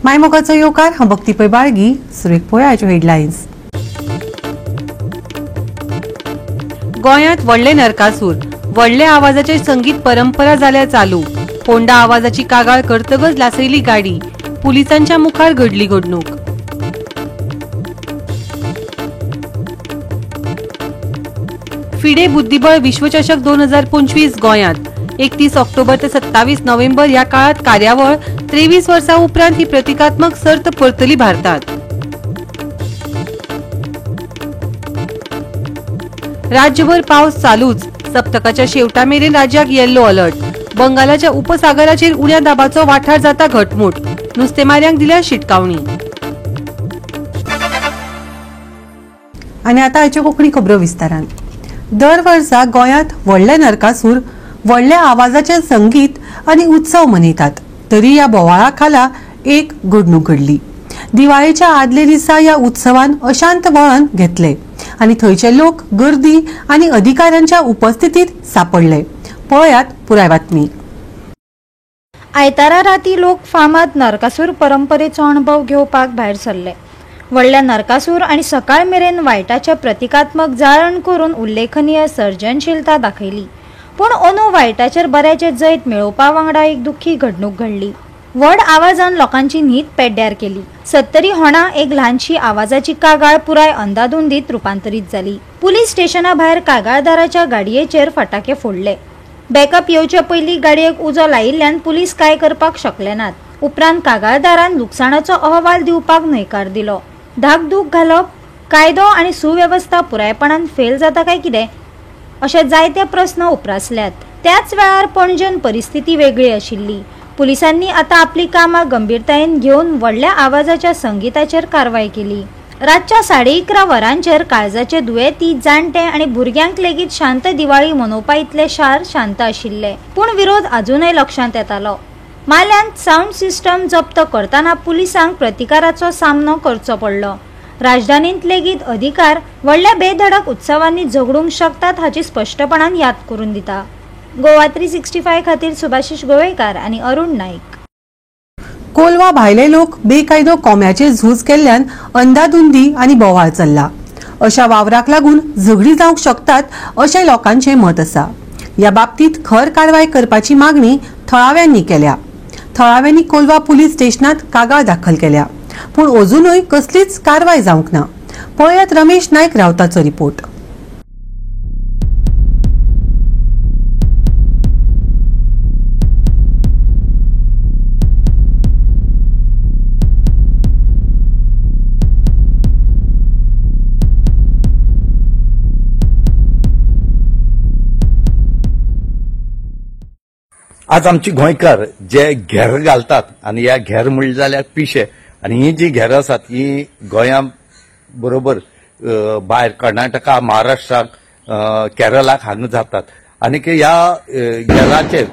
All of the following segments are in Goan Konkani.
मायमोगाचो येवकार. हांव भक्ती पै बाळगी. सुरेख पळयाच्यो हेडलायन्स. गोंयांत व्हडले नरकासूर, व्हडल्या आवाजाचे संगीत परंपरा जाल्या चालू. फोंडा आवाजाची कागाळ करतकच लासयली गाडी, पुलिसांच्या मुखार घडली घडणूक. फिडे बुद्धिबळ विश्वचषक 2025 गोंयांत 31 ऑक्टोबर ते 27 नोव्हेंबर ह्या काळात कार्यावळ. 23 वर्सां उपरांत ही प्रतिकात्मक सर्त परतली भारतात. राज्यभर पावस चालूच. सप्तकाच्या शेवटा मेरेन राज्याक येल्लो अलर्ट. बंगालाच्या उपसागराचेर उण्या दाबाचो वाठार जाता घटमूट. नुस्तेमार्यांक दिल्या शिटकावणी. आनी आतां आयच्यो कोंकणी खबरो विस्तारान. दर वर्सा गोंयांत व्हडले नरकासूर व्हडल्या आवाजाचे संगीत आनी उत्सव मनयतात. तरी ह्या बोवाळा खाला एक घडणूक घडली. दिवाळेच्या आदले दिसा ह्या उत्सवान अशांत वळण घेतले आनी थंयचे लोक गर्दी आनी अधिकाऱ्यांच्या उपस्थितीत सापडले. पळयात पुराय बातमी. आयतारा राती लोक फामाद नरकासूर परंपरेचो अणभव घेवपाक भायर सरले. व्हडल्या नरकासूर आनी सकाळ मेरेन वायटाचे प्रतिकात्मक जाळण करून उल्लेखनीय सर्जनशीलता दाखयली. पूण अंदू वायटाचेर बऱ्याचे जैत मेळोवपा वांगडा एक दुख्खी घडणूक घडली. व्हड आवाजान लोकांची न्हीद पेड्ड्यार केली. सत्तरी होणा एक ल्हानशी आवाजाची कागाळ पुराय अंदाधुंदीत रुपांतरीत जाली. पुलीस स्टेशना भायर कागाळदाराच्या गाडयेचेर फटाके फोडले. बॅकअप येवचे पयलीं गाडयेक उजो लायिल्ल्यान पुलीस कांय करपाक शकले नात. उपरांत कागाळदारान लुकसाणाचो अहवाल दिवपाक न्हयकार दिलो. धाकधूक घालप, कायदो आनी सुवेवस्था पुरायपणान फेल जाता काय कितें अशे जायते प्रस्न उप्रासल्यात. त्याच वेळार पणजेन परिस्थिती वेगळी आशिल्ली. पुलिसांनी आतां आपली कामां गंभीरतायेन घेवन व्हडल्या आवाजाच्या संगीताचेर कारवाय केली. रातच्या 11:30 वरांचेर काळजाचे दुयेंती, जाणटे आनी भुरग्यांक लेगीत शांत दिवाळी मनोवपा इतले शार शांत आशिल्ले. पूण विरोध अजूनय लक्षांत येतालो. माल्यांत सावंड सिस्टम जप्त करतना पुलिसांक प्रतिकाराचो सामनो करचो पडलो. राजधानींत लेगीत अधिकार व्हडल्या बेधडक उत्सवांनी झगडूंक शकतात हाची स्पश्टपणान याद करून दिता. गोवा 365 खातीर सुभाषिश गोवेकार आनी अरुण नाईक. कोलवा भायले लोक बेकायदो कोंब्याचेर झूज केल्ल्यान अंदाधुंदी आनी बोवाळ चल्ला. अशा वावराक लागून झगडी जावंक शकतात अशें लोकांचें मत आसा. ह्या बाबतींत खर कारवाय करपाची मागणी थळाव्यांनी केल्या. थळाव्यांनी कोलवा पुलीस स्टेशनात कागाळ दाखल केल्या, पूण अजूनय कसलीच कारवाय जावंक ना. पळयात रमेश नायक रावताचो रिपोर्ट. आज आमची गोंयकार जे घेर घालतात आनी ह्या घेर म्हणले जाल्यार पिशे, आनी ही जी घेरां आसात ही गोंया बरोबर भायर कर्नाटका, महाराष्ट्राक, केरळाक हांगा जातात. आनी ह्या घेराचेर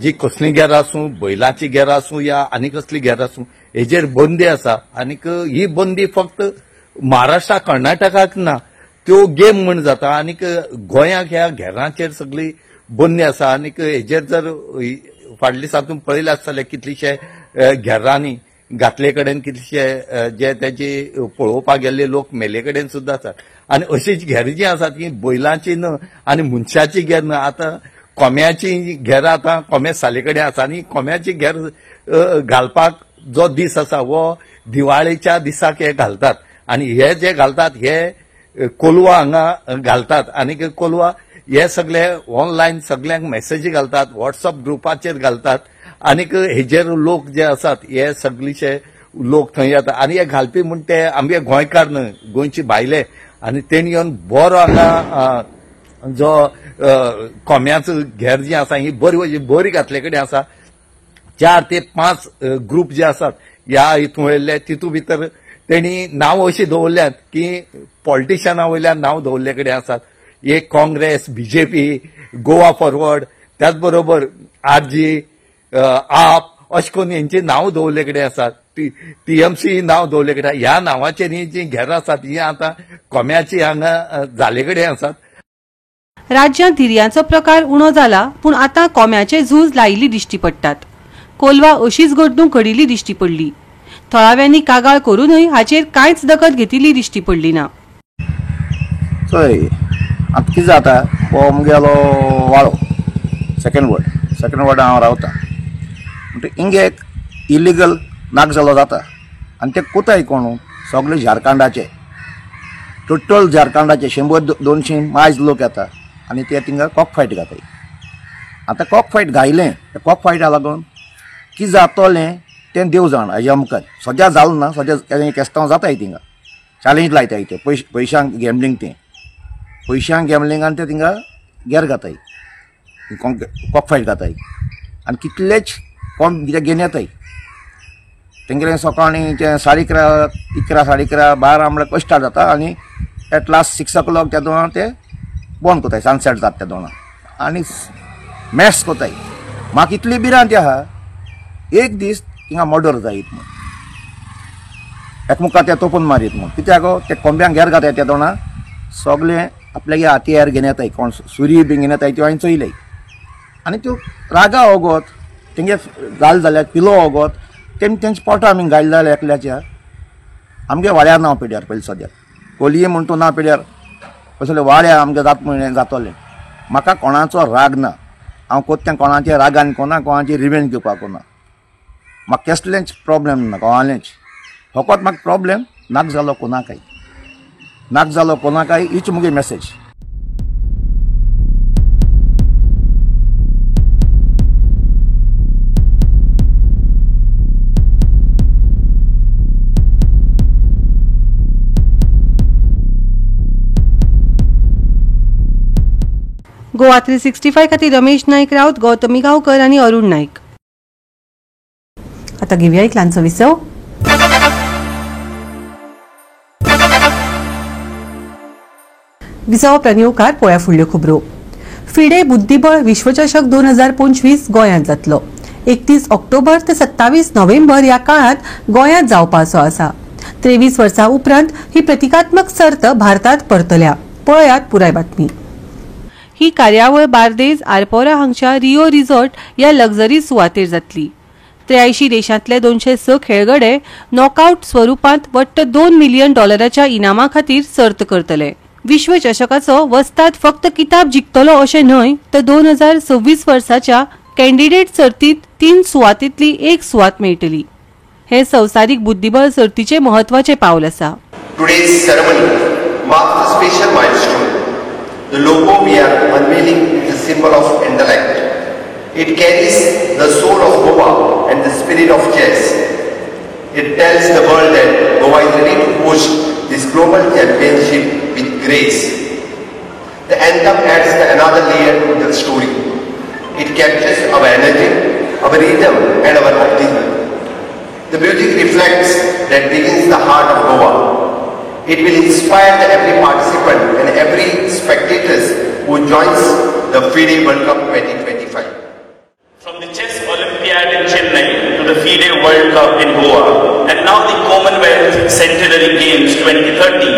जी कसली घेरां आसूं, बैलाची घेरां आसूं या आनी कसली घेरां आसूं, हेजेर बंदी आसा. आनीक ही बंदी फक्त महाराष्ट्रा, कर्नाटकाक ना, त्यो गेम म्हण जाता. आनीक गोंयाक ह्या घेरांचेर सगळी बंदी आसा. आनीक हेजेर जर फाटल्या दिसा तुमी पळयलें आसतलें जाल्यार कितलेशे घेरांनी घातले कडेन कितलेशे जे तेजे पळोवपाक गेल्ले लोक मेले कडेन सुद्दां आसात. आनी अशीच घेर जी आसात ती बैलांची न्हय आनी मनशाची घेर न्हय, आतां कोंब्याची घेरां आतां कोंब्या साले कडेन आसा. आनी कोंब्याची घेर घालपाक जो दीस आसा हो दिवाळेच्या दिसाक हे घालतात. आनी हे जे घालतात हे कोलवा हांगा घालतात. आनी कोलवा हे सगळे ऑनलायन सगळ्यांक मेसेजी घालतात, वॉट्सअप ग्रुपाचेर घालतात. आनीक हेजेर लोक जे आसात हे सगळीशे लोक थंय येता. आनी हे घालपी म्हण ते आमगे गोंयकार न्हय, गोंयची भायले, आनी तेणी येवन बरो हांगा जो कोंब्याचो घेर जी आसा ही बरी बरी घातले कडेन आसा. 4 ते 5 ग्रुप जे आसात ह्या हितून वयले, तितू भितर तेणी नांव अशी दवरल्यात की पॉलिटिशना वयल्यान नांव दवरले कडेन आसात. एक काँग्रेस, बीजेपी, गोवा फॉरवर्ड, त्याच बरोबर आरजी, आप, अशें करून हेंची नांव दवरले कडेन आसात. टीएमसी नांव दवरले कडेन. ह्या नांवाचेर ही जी घेरां आसात ही आतां कोंब्याची हांगा जाले कडेन आसात. राज्यांत धिरयांचो प्रकार उणो जाला, पूण आतां कोंब्याचे झूज लायिल्ली दिश्टी पडटात. कोलवा अशीच घडणूक घडिल्ली दिश्टी पडली. थळाव्यांनी कागाळ करूनय हाचेर कांयच दखल घेतिल्ली दिश्टी पडली ना. चोय आतां कितें जाता, हो मुगेलो वाळो सेकंड वॉर्ड हांव रावता म्हणटकीर हिंगे एक इलिगल नाक जालो जाता आनी ते कोताय कोण सगळे झारखंडाचे, टोटल झारखंडाचे 100-200 मायज लोक येता आनी ते थिंगा कॉक फायट घाताय. आतां कॉक फायट घायलें, त्या कॉक फायटा लागून कितें जातलें तें देव जाण. हाज्या मुखार सद्या जालें ना, सद्या केस्तांव जाताय थिंगा चॅलेंज लायताय ते पयशांक गॅमलींग, तें पयशांक गॅमलिंगान ते थिंगा गेर घाताय, कॉक फायट घाताय आनी कितलेच कोण कितें घेवन येताय. तेंगेलें सकाळीं तें 11:30, 11:30, 12 म्हळ्यार स्टार्ट जाता आनी एट लास्ट 6 o'clock त्या दोना ते बंद कोताय, सनसेट जाता त्या दोना आनी मॅस कोताय. म्हाका इतली भिरांत आहा एक दीस थिंगा मर्डर जायत म्हूण, एकमुखार ते तोपून मारीत म्हूण. कित्याक ते कोंब्यांक घेर घाताय त्या दोना सगळे आपल्यागे हातयार घेवन येताय, कोण सुरी बी घेवन येताय त्यो हांवें चोयले आनी त्यो रागा ओगोत तेंगे घाल जाल्यार पिलो ओगोत तेमी तेंचे पोटा आमी घायले जाल्यार एकल्याच्या आमगे वाड्यार नांव पिड्यार पयलीं सद्याक कोलये म्हूण तूं ना पिड्यार कसले वाड्यार आमगे जात म्हण जातलें. म्हाका कोणाचो राग ना, हांव कोत्तें कोणाचे रागान कोणा कोणाची रिवेंज घेवपाक ना, म्हाका कसलेंच प्रोब्लेम ना कोणालेंच. फकत म्हाका प्रोब्लेम नाक जालो कोणाकय, नाक जालो कोणाकय हीच मुगे message. Goa 365 खातीर रमेश नाईक राऊत, गौतमी गावकर आनी अरुण नाईक. आता घेऊया एक ल्हानसो विसव. विसव प्रणयोकार पोळ्या फुडल्यो खबरो. फिडे बुद्धिबळ विश्वचषक 2025 गोंयांत जातलो. 31 ऑक्टोबर ते 27 नोव्हेंबर ह्या काळांत गोंयांत जावपाचो आसा. 23 वर्सां उपरांत ही प्रतिकात्मक सर्त भारतांत परतल्या. पळयात पुराय बातमी. ही कार्यावळ बार्देज आरपोरा हांगच्या रिओ रिसॉर्ट ह्या लक्झरी सुवातेर जातली. 83 देशांतले 206 खेळगडे नॉकआउट स्वरुपांत वट्ट $2 मिलियन इनामा खातीर सर्त करतले. विश्वचषकाचो वस्ताद फक्त किताब जिखतलो अशें न्हय तर 2026 वर्साच्या कॅन्डिडेट सर्तींत 3 सुवातींतली एक सुवात मेळटली. हे संवसारीक बुद्धिबळ सर्तीचे म्हत्वाचे पावल आसा. Today's ceremony marks a special milestone. The logo we are unveiling is a symbol of intellect. It carries the soul of Goa and the spirit of chess. It tells the world that Goa is ready to host this global championship with grace. The anthem adds another layer to the story. It captures our energy, our rhythm and our optimism. The music reflects that begins the heart of Goa. It will inspire every participant and every spectator who joins the FIDE World Cup 2025. From the Chess Olympiad in Chennai to the FIDE World Cup in Goa and now the Commonwealth Centenary Games 2030,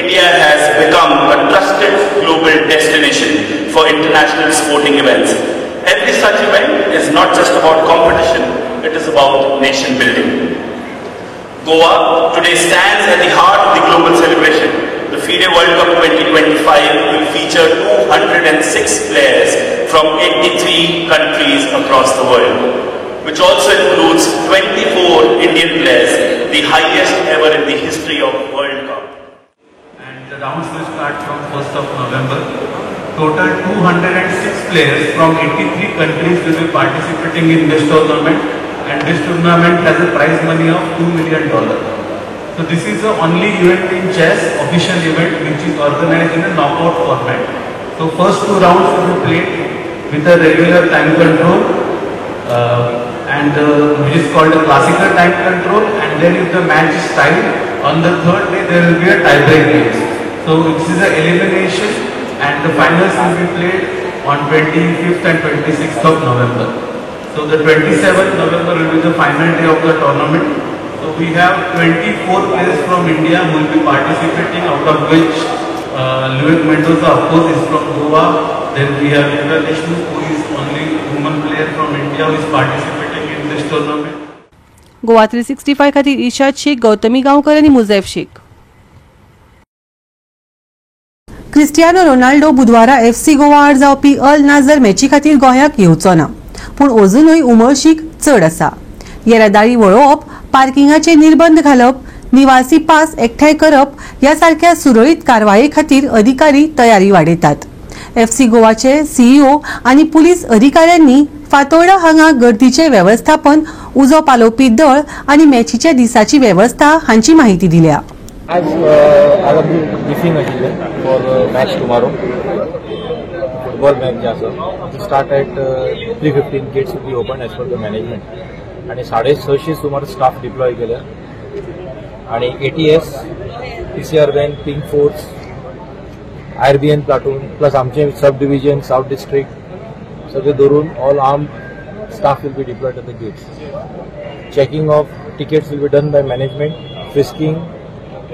India has become a trusted global destination for international sporting events. Every such event is not just about competition, it is about nation building. Goa today stands at the heart of the global celebration. The FIDE World Cup 2025 will feature 206 players from 83 countries across the world, which also includes 24 Indian players, the highest ever in the history of World Cup. And the rounds will start from 1st of November. Total 206 players from 83 countries will be participating in this tournament. And this tournament has a prize money of $2 million. So this is the only event in chess, official event, which is organized in a knockout format. So first 2 rounds will be played with a regular time control, and which is called a classical time control. And then if the match is tied, on the third day there will be a tie-break games. So this is an elimination, and the finals will be played on 25th and 26th of November. So the 27th November will be the final day of the tournament. So we have 24 players from India who will be participating, out of which Luis Mendoza, of course, is from Goa. Then we have Yuva Deshmukh, who is only woman player from India who is participating in this tournament. Goa 365 खातीर इर्शाद शेख, गौतमी गांवकर आनी मुजैफ शेख. क्रिस्टियानो रोनाल्डो बुधवारा एफसी गोवा आड जावपी अल नाझर मॅची खातीर गोंयाक येवचो ना, पूण अजुनूय उमळशीक चड आसा. येरादारी वळोवप, पार्किंगाचे निर्बंध घालप, निवासी पास एकठांय करप ह्या सारक्या सुरळीत कारवाये खातीर अधिकारी तयारी वाडयतात. एफसी गोवाचे सीईओ आनी पुलीस अधिकाऱ्यांनी फातोर्डा हांगा गर्दीचे वेवस्थापन, उजो पालोवपी दळ आनी मॅचीच्या दिसाची वेवस्था हांची माहिती दिल्या. आज आमची ब्रिफिंग आशिल्लें for match tomorrow, football match जे आसा start at 3:15, gates will be open as per the management. आनी 650 सुमार स्टाफ डिप्लॉय केल्या आनी ATS, PCR van, pink force, IRBN platoon plus आमचे सब डिव्हिजन, सावथ डिस्ट्रिक्ट सगळे धरून all arm staff will be deployed at the gates. Checking of tickets will be done by management, frisking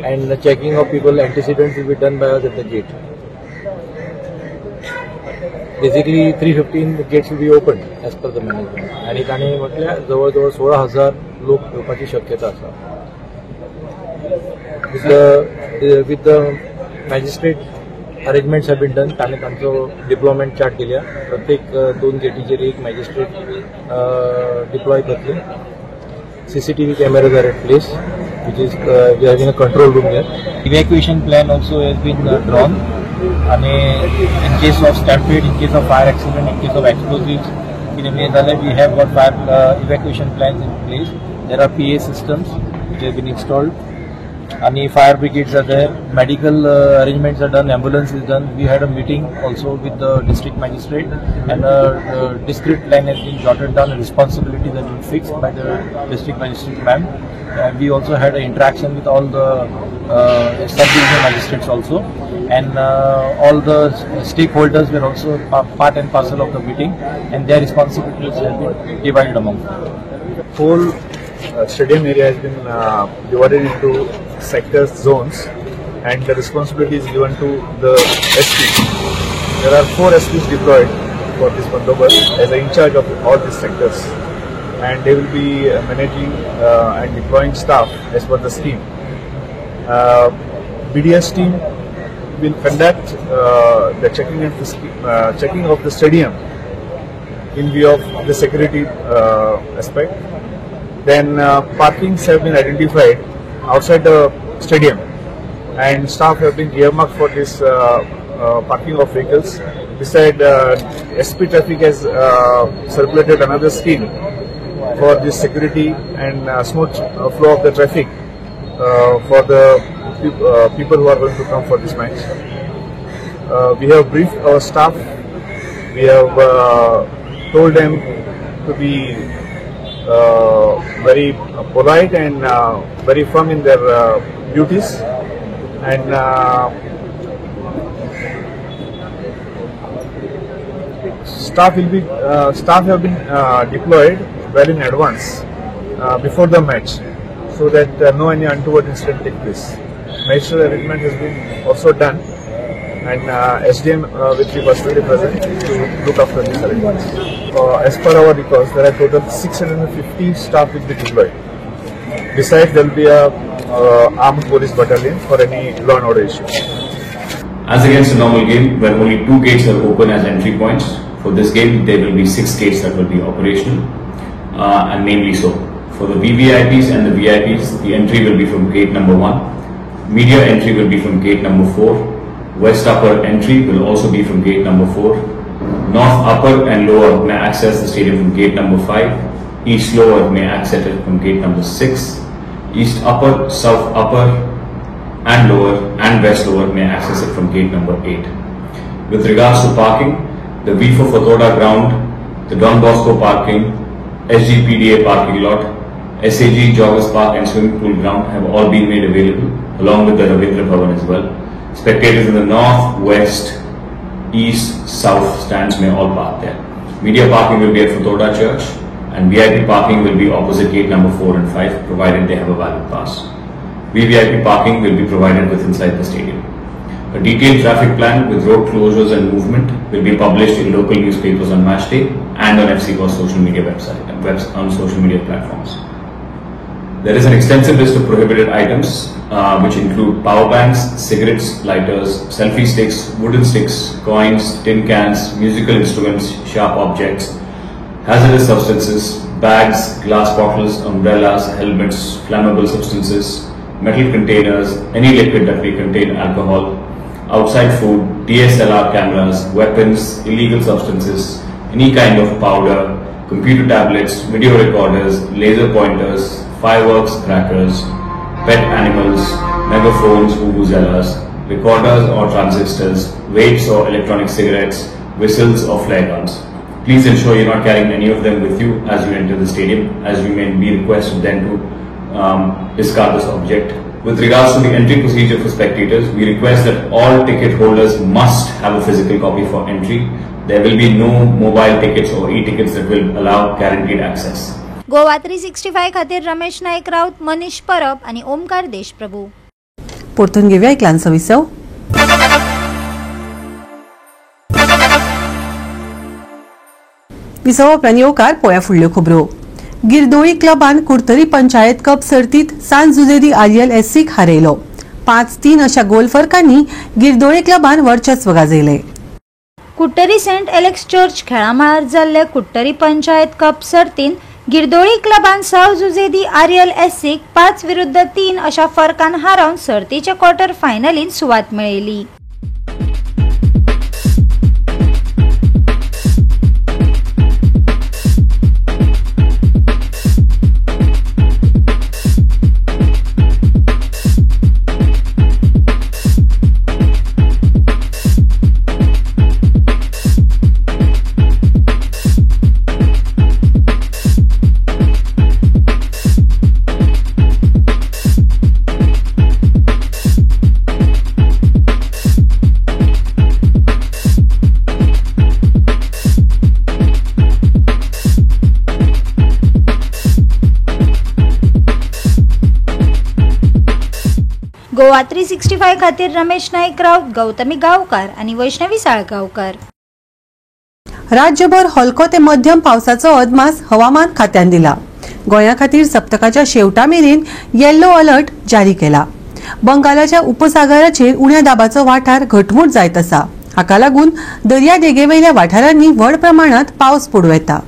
and the checking of people antecedents will be done by us at the gate. Basically 3:15 the gates will be opened as per the management. आणि तांणी म्हटल्यार जवळ जवळ 16,000 लोक येवपाची शक्यता आसा. With the magistrate arrangements have been done. ताणें तांचो डिप्लॉयमेंट चार्ट दिल्या. प्रत्येक 2 गेटीचेर एक मॅजिस्ट्रेट डिप्लॉय करतले. CCTV cameras are at place, which is we are having a control room here. Evacuation plan also has been drawn. And in case of stampede, in case of fire accident, in case of explosives, we have got fire evacuation plans in place. There are PA systems which have been installed. And fire brigades are there. Medical arrangements are done. Ambulance is done. We had a meeting also with the district magistrate, and a discrete plan has been jotted down. Responsibilities have been fixed by the district magistrate ma'am. We also had an interaction with all the sub-division magistrates also, and all the stakeholders were also part and parcel of the meeting, and their responsibilities have been divided among them. Whole stadium area has been divided into sectors, zones, and the responsibility is given to the SP. There are 4 SPs deployed for this bandobast as in charge of all these sectors, and they will be managing and deploying staff as per the scheme. BDS team will conduct the checking and checking of the stadium in view of the security aspect. Then parkings have been identified outside the stadium, and staff have been earmarked for this parking of vehicles. Besides, SP Traffic has circulated another scheme for this security and smooth flow of the traffic for the people who are going to come for this match. We have briefed our staff. We have told them to be very polite and very firm in their duties, and staff have been deployed well in advance before the match, so that no any untoward incident take place. Magistrate arrangement has been also done, and SDM will be personally present to look after these arrangements. As per our records, there are total 650 staff will be deployed. Besides, there will be a armed police battalion for any law and order issues. As against a normal game where only 2 gates are open as entry points, for this game there will be 6 gates that will be operational, and namely so. For the VVIPs and the VIPs, the entry will be from gate number 1, media entry will be from gate number 4, west upper entry will also be from gate number 4, north upper and lower may access the stadium from gate number 5, east lower may access it from gate number 6, east upper, south upper and lower and west lower may access it from gate number 8. With regards to parking, the V4 Fatorda ground, the Don Bosco parking, SGPDA parking lot, SAG Joggers Park and swimming pool ground have all been made available, along with the Ravindra Bhavan as well. Spectators in the north, west, east, south stands may all park there. Media parking will be at Fatorda Church, and VIP parking will be opposite gate number 4 and 5, provided they have a valid pass. VVIP parking will be provided with inside the stadium. A detailed traffic plan with road closures and movement will be published in local newspapers on match day and on FC Goa's social media website, on social media platforms. There is an extensive list of prohibited items which include power banks, cigarettes, lighters, selfie sticks, wooden sticks, coins, tin cans, musical instruments, sharp objects, hazardous substances, bags, glass bottles, umbrellas, helmets, flammable substances, metal containers, any liquid that may contain alcohol, outside food, DSLR cameras, weapons, illegal substances, any kind of powder, computer tablets, video recorders, laser pointers, fireworks, crackers, pet animals, megaphones, vuvuzelas, recorders or transistors, vapes or electronic cigarettes, whistles or flare guns. Please ensure you're not carrying any of them with you as you enter the stadium, as you may be requested then to discard this object. With regards to the entry procedure for spectators, we request that all ticket holders must have a physical copy for entry. There will be no mobile tickets or e-tickets that will allow guaranteed access. Goa 365 खातीर रमेश नायक राऊत, मनीष परब आनी ओमकार देशप्रभू. परतून घेवया एक ल्हानसो विसव. विसवा उपरांत येवकार पळोवया फुडल्यो खबरो. गिरदोळी क्लबान कुडतरी पंचायत कप सर्तीत सांत जुजेरी आरियल एससीक हारयलो. 5-3 अशा गोल फरकांनी गिरदोळी क्लबान वर्चस्व गाजयलें. कुडटरी सेंट एलेक्स चर्च खेळामळार जाल्ले कुडटरी पंचायत कप सर्तीन गिरदोळी क्लबान साव जुजेदी आरियल एससीक 5-3 अशा फरकान हारोवन सर्तीच्या क्वॉर्टर फायनलीन सुवात मेळयली. गोवा 365 खातीर रमेश नायक राऊत, गौतमी गावकार आनी वैष्णवी साळगांवकार. राज्यभर हलको ते मध्यम पावसाचो अदमास हवामान खात्यान दिला. गोंया खातीर सप्तकाच्या शेवटा मेरेन येल्लो अलर्ट जारी केला. बंगालाच्या उपसागराचेर उण्या दाबाचो वाठार घटमूट जायत आसा. हाका लागून दर्या देगेवयल्या वाठारांनी व्हड प्रमाणात पावस पडूं येता.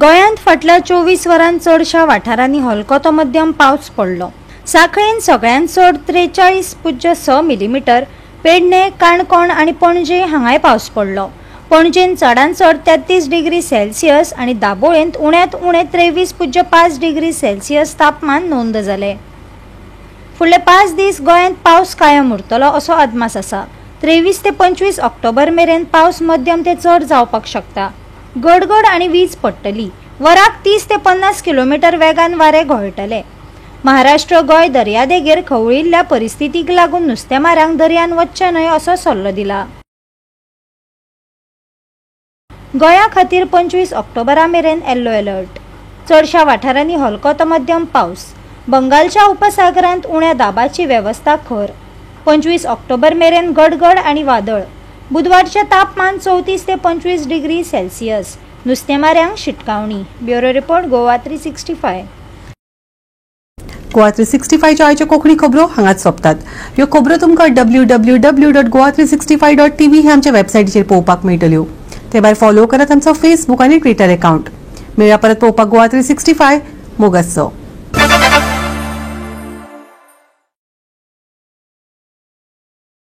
गोंयांत फाटल्या 24 वरांत चडशा वाठारांनी हलको तो मध्यम पावस पडलो. साखळेन सगळ्यांत चड 43.6 मिलीमीटर, पेडणे, काणकोण आनी पणजे हांगाय पावस पडलो. पणजेन चडांत चड 33 डिग्री सेल्सियस आनी दाबोळेंत उण्यांत उणें 23.5 डिग्री सेल्सियस तापमान नोंद जालें. फुडले 5 दीस गोंयांत पावस कायम उरतलो असो अदमास आसा. 23 ते 25 ऑक्टोबर मेरेन पावस मध्यम ते चड जावपाक शकता. गडगड आनी वीज पडटली. वराक 30 ते 50 किलोमीटर वेगान वारें घोळटलें. महाराष्ट्र गोंय दर्यादेगेर खवळिल्ल्या परिस्थितीक लागून नुस्तेमाऱ्यांक दर्यान वचचें न्हय असो सल्लो दिला. गोंया खातीर 25 ऑक्टोबरा मेरेन येल्लो अलर्ट. चडशा वाठारांनी हलको तो मध्यम पावस. बंगालच्या उपसागरांत उण्या दाबाची वेवस्था खर. 25 ऑक्टोबर मेरेन गडगड आनी वादळ. बुधवारचें तापमान 34 ते 25 डिग्री सेल्सियस. नुस्तेमाऱ्यांक शिटकावणी. Bureau report, Goa 365. Goa 365च्यो आयच्यो कोंकणी खबरो हांगाच सोंपतात. ह्यो खबरो तुमकां www.goa365.tv ह्या आमच्या वेबसायटीचेर पळोवपाक मेळटल्यो. ते भायर फॉलो करात आमचो फेसबूक आनी ट्विटर अकाउंट. मेळया परत पळोवपाक गोवा 365. मोगासो.